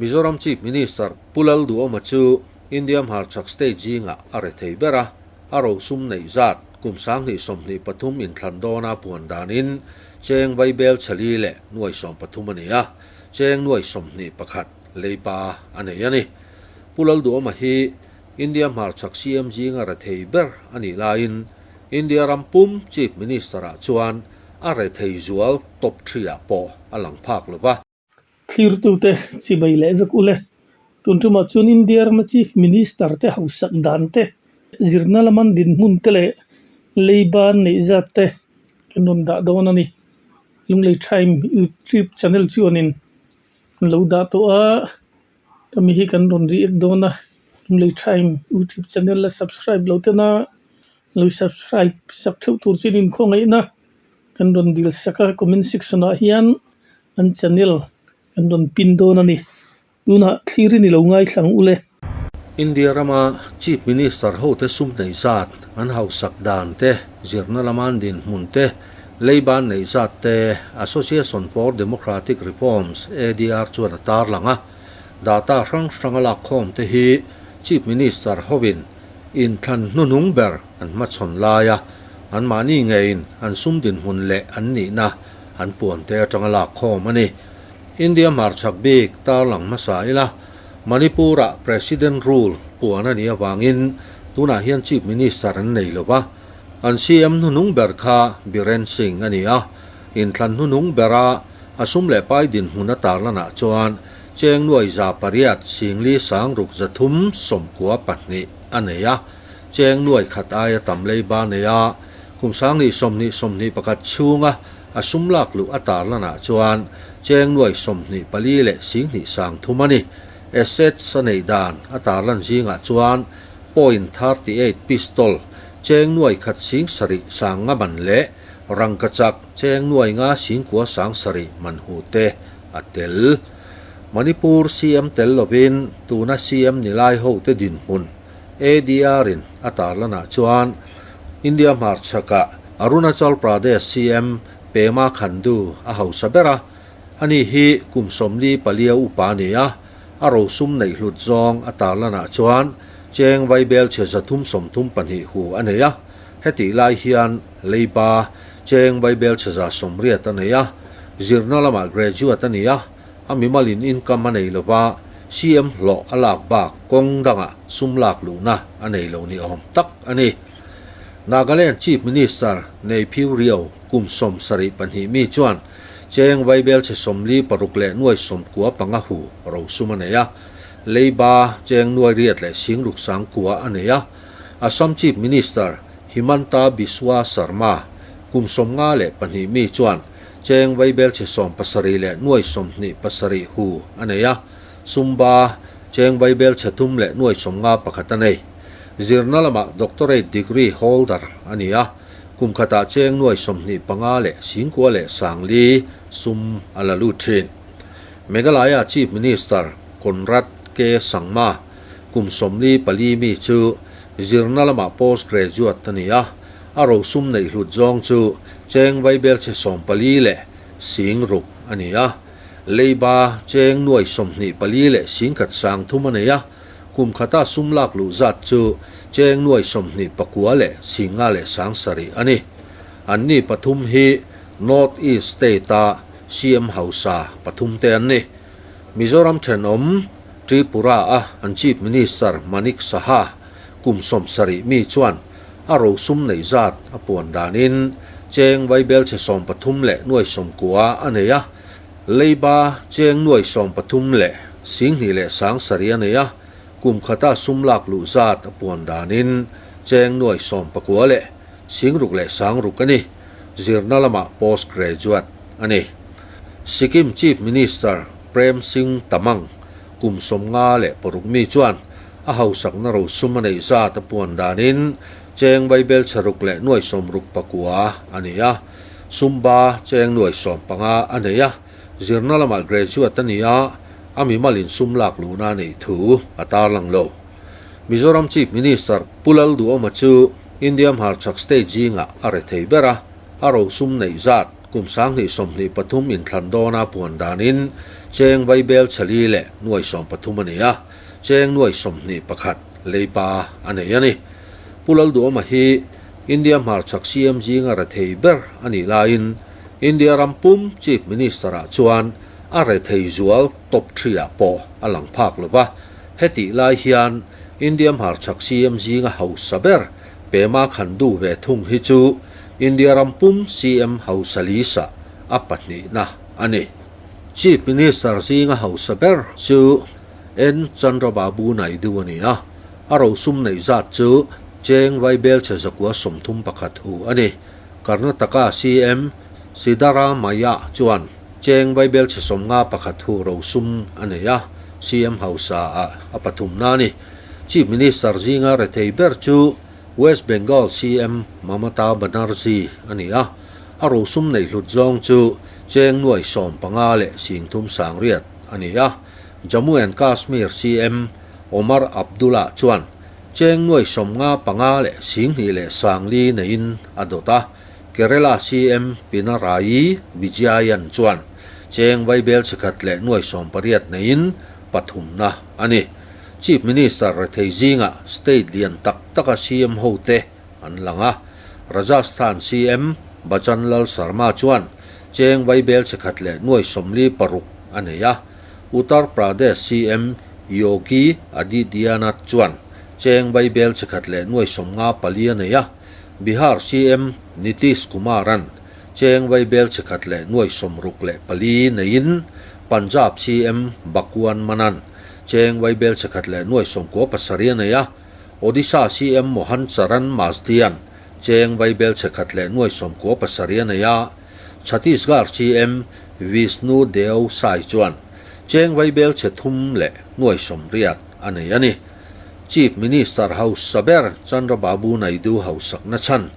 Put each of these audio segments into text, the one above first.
Mizoram Chief Minister Pu Lalduhoma chu India hmarchhak state zingah a rethei ber a, a rosum neih zat kum 2023 inthlan dawna puan danin cheng vaibel chali leh nuai 13 a ni a, cheng nuai 21 leipa a nei a ni. Pu Lalduhoma hi India hmarchhak CM zinga rethei ber a nih laiin India ram pum Chief Minister-ah chuan a rethei zual top three-ah pawh a lang phak lo va. Thlirtute chibai leh vek ule. Tun tumah chuan India rama Chief Minister te hausak dan te, zirna lama dinhmun te leh leiba neih zat te kan rawn dah dawn a ni. Lunglei Time YouTube channel chuanin an lo dah tawh a. Kami hi kan rawn react dawn a, Lunglei Time YouTube channel la subscribe lo tena lo subscribe sak theuh tur chin inkhawngaihna kan rawn dil sak a comment section ah hian an channel kan rawn pin dawn a ni. Tunah thlir in i lo ngaithla ang ule. India rama Chief Minister hote sum neih zat, an hausak dan te, zirna lama an dinhmun te, leiban neih zat te Association for Democratic Reforms, ADR, chuan a tarlang a. Data hrang hranga lakkhawm te hi Chief Minister hovin inthlan hnuhnung ber an hmachhawn laia anmahni ngeiin an sum dinhmun leh an nihna an puante atanga lakkhawm a ni. India hmarchhak bik tarlang hmasa ila Manipur-ah President rule puan a nih avangin tunah hian Chief Minister an nei lo va, an CM hnuhnung ber kha Biren Singh a ni a, inthlan hnuhnung bera a sum leh pai dinhmun a tarlanah chuan cheng nuai 800 singli sangruk 300 92 a nei a, cheng nuai khat aia tam leiba nei a, kum 2020 21 chhunga a sum lak luh a tarlanah chuan cheng nuai 24 leh 20 30 a ni. Assets a neih dan a tarlan zingah chuan point 38 pistol cheng nuai khat 7,000 sanga man leh rangkachak cheng nuai nga 9,000 7,000 man hu te a tel. Manipur CM tel lovin tuna CM nilai ho te dinhmun ADR-in a tarlanah chuan India hmarchhakah Arunachal Pradesh CM Pema Khandu a hausa ber a, ani hi kum 44 a upa a ni a, a rosum neih hlut zawng a tarlanah chuan cheng vaibel chhe 332 hu a nei a, hetih lai hian leiba cheng vaibel chhe 80 a nei a, zirna lamah graduate a ni a, a mimalin income a nei lova, CM hlawh a lak bak kawng dangah sum lak luhna a nei lo ni awm tak a ni. Nagaland Chief Minister Neiphiu Rio kum 72 mi chuan cheng vaibel chhe 46 leh nuai 95 hu rosum a nei a, leiba cheng nuai riat leh singruk 9,000 a nei a. Assam Chief Minister Himanta Biswa Sarma kum 52 mi chuan cheng vaibel chhe 70 leh nuai 27 hu a nei a, sumba cheng vaibel chhe 3 leh nuai 51 a nei. Zirna lamah doctorate degree holder a ni a, kum khatah cheng nuai 25 leh 9,000 leh 4,000 sum a la lut thin. Meghalaya Chief Minister Conrad K. Sangma kum 44 mi chu zirna lamah postgraduate a ni a, a rosum neih hlut zawng chu cheng vaibel chhe 14 leh 6,000 a ni a, leiba cheng nuai 24 leh 1,000 30 a nei a, kum khata sum lak luh zat chu cheng nuai 29 leh 5,000 leh 7,000 a ni. An ni pathum hi North East State-a CM hausa pathum te an ni. Mizoram thenawm Tripura-a an Chief Minister Manik Saha kum 70 mi chuan a rosum neih zat a puan danin cheng vaibel chhe 13 leh nuai 90 a nei a, leiba cheng nuai 13 leh 2,000 leh 7,000 a nei a, kum khata sum lak luh zat a puan danin cheng nuai 19 leh 6,000 leh 600 a ni. Zirna lamah postgraduate a ni. Sikkim Chief Minister Prem Singh Tamang kum 56 mi chuan a hausakna rosum a neih zat a puan danin cheng vaibel chhe ruk leh nuai 69 a ni a, sumba cheng nuai 15 a nei a, zirna lamah graduate a ni a, a mimalin sum lak luhna a neih thu a tarlang lo. Mizoram Chief Minister Pu Lalduhoma chu India hmarchhak state zingah a rethei ber a, a rosum neih zat kum 2023 inthlan dawna puan danin cheng vaibel chali leh nuai 13 a nei a, cheng nuai 21 leiba a nei a ni. Pu Lalduhawma hi India hmarchhak CM zinga rethei ber a nih laiin India ram pum Chief Minister ah chuan a rethei zual top three ah pawh a lang phak lo va, hetih lai hian India hmarchhak CM zinga hausa ber Pema Khandu ve thung hi chu India ram pum CM hausa lisa a pahnihna a ni. Chief Minister zinga hausa ber chu N Chandrababu Naidu a ni a, a rosum neih zat chu cheng vaibelchhe 931 hu a ni. Karnataka CM Siddaramaiah chuan cheng vaibelchhe 51 hu rosum a nei a, CM hausa ah a pathumna a ni. Chief Minister zinga rethei ber chu West Bengal CM Mamata Banerjee a ni a, a rosum neih hlut zawng chu cheng nuai 15 leh 30 sangriat a ni a. Jammu and Kashmir CM Omar Abdullah chuan cheng nuai 55 leh 2000 leh 4000 neiin a dawt a, Kerala CM Pinarayi Vijayan chuan cheng vaibel chikhat leh nuai 18 neiin pathumna a ni. Chief Minister rethei zingah state lian tak taka CM hote an lang a, Rajasthan CM Bhajan Lal Sharma chuan cheng vaibel chikhat leh nuai 46 a nei a, Uttar Pradesh CM Yogi Adityanath chuan cheng vaibel chikhat leh nuai 54 a nei a, Bihar CM Nitish Kumaran cheng vaibel chikhat leh nuai 64 neiin Punjab CM Bhagwant Mann cheng vaibel chikhat leh nuai 97 a nei a, Odisha CM Mohan Charan Majhi-a'n cheng vaibel chikhat leh nuai 97 a nei a, Chhattisgarh CM Vishnu Deo Sai chuan cheng vaibel chhe thum leh nuai 80 a nei a ni. Chief Minister hausa ber Chandrababu Naidu hausakna chhan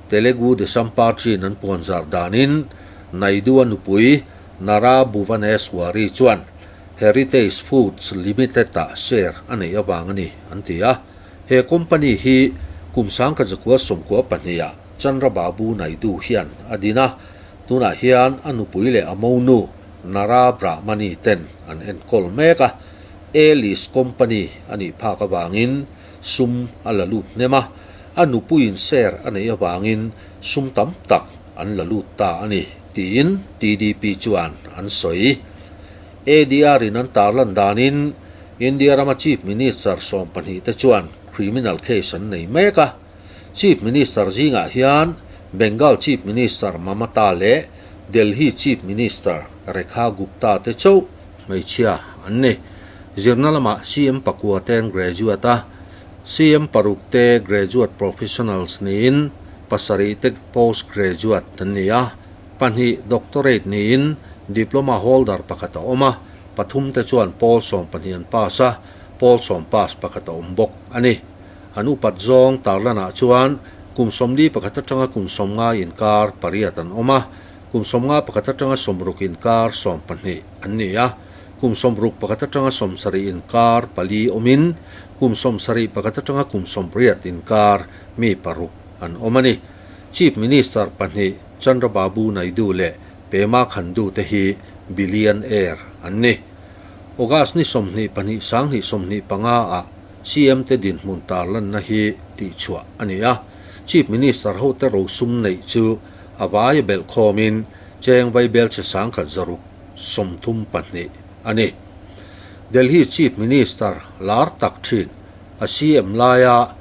Telugu Desam Party-in an puanzar danin Naidu-a nupui Nara Bhuvaneswari chuan Heritage Foods Limited-ah share a neih avang a ni, an ti a. He company hi kum 1992-ah Chandrababu Naidu hian a din a, tunah hian a nupui leh a monu Nara Brahmani ten an enkawl mek a. A-list company a nih phak avangin sum a la lut hnem a, a nupuiin share a neih avangin sum tam tak an la lut ta a ni, tiin TDP chuan an sawi. ADR in an tarlan danin India rama Chief Minister 12 te chuan criminal case an nei mek a. Chief Minister zingah hian Bengal Chief Minister Mamata leh Delhi Chief Minister Rekha Gupta te chauh hmeichhia an ni. Zirna lamah CM pakua te an graduate a, CM paruk te graduate professionals niin pasarih te post graduate an ni a. Pahnih doctorate niin diploma holder pakhat a awm a, pathum te chuan pawl 12 an pass a, pawl 10 pass pakhat a awm bawk a ni. An upat zawng tarlanah chuan kum 41 atanga kum 50 inkar pariat an awm a, kum 51 atanga 60 inkar 12 an ni a, kum 61 atanga 70 inkar pali awmin kum 71 atanga kum 80 inkar mi paruk an awm a ni. Chief Minister pahnih Chandrababu Naidu leh Pema Khandu te hi billionaire an ni. August ni 22 2025 ah CM te dinhmun tarlanna hi tihchhuah a ni a. Chief Minister hote rosum neih chu a vaia belh khawmin cheng vaibel chhe 1632 a ni. Delhi Chief Minister lar tak thin a CM laia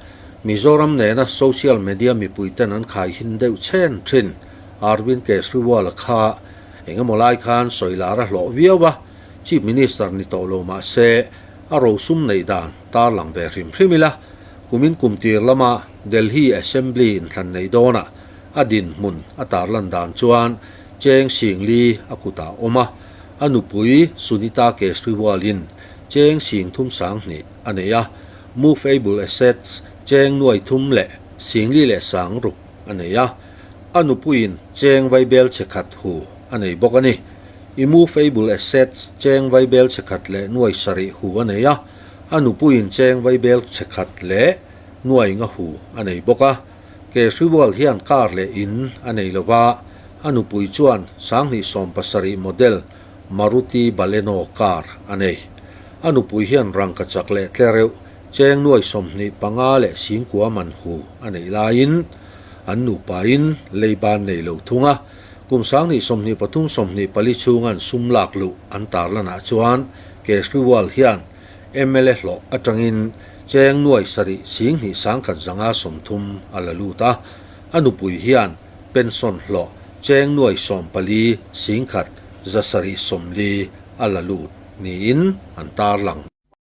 Mizoram nena social media mipuiten an khai hin deuh chhen thin Arvind Kejriwal-a kha engemaw lai khan sawi lar a hlawh viau a, Chief Minister ni tawh lo mah se a rosum neih dan tarlang ve hrim hrim ila, kumin kum tir lama Delhi Assembly inthlan neih dawnah a dinhmun a tarlan dan chuan cheng 4000 a kutah awm a, a nupui Sunita Kejriwal-in cheng 30 2,000 a nei a, Moveable assets cheng nuai thum leh 40 leh 6000 a nei a, a nupuiin cheng vaibel chhe khat hu a nei bawk a ni. Immovable assets cheng vaibel chhe khat leh nuai sarih hu a nei a, a nupuiin cheng vaibel chhe khat leh nuai nga hu a nei bawk a. Kejriwal hian car leh in a nei lo va, a nupui chuan 2017 model. Maruti Baleno car a nei. A nupui hian rangka chak leh tle reuh cheng nuai 25 leh singkua man hu a neih laiin an nupain leiba an nei lo thung a. Kum 2023 24 chhunga an sum lak luh an tarlanah chuan Kejriwal hian mla hlawh atangin cheng nuai sarih 20 130 a la lut a, a nupui hian pension hlawh cheng nuai 14 10 740 a la lut niin an tarlang.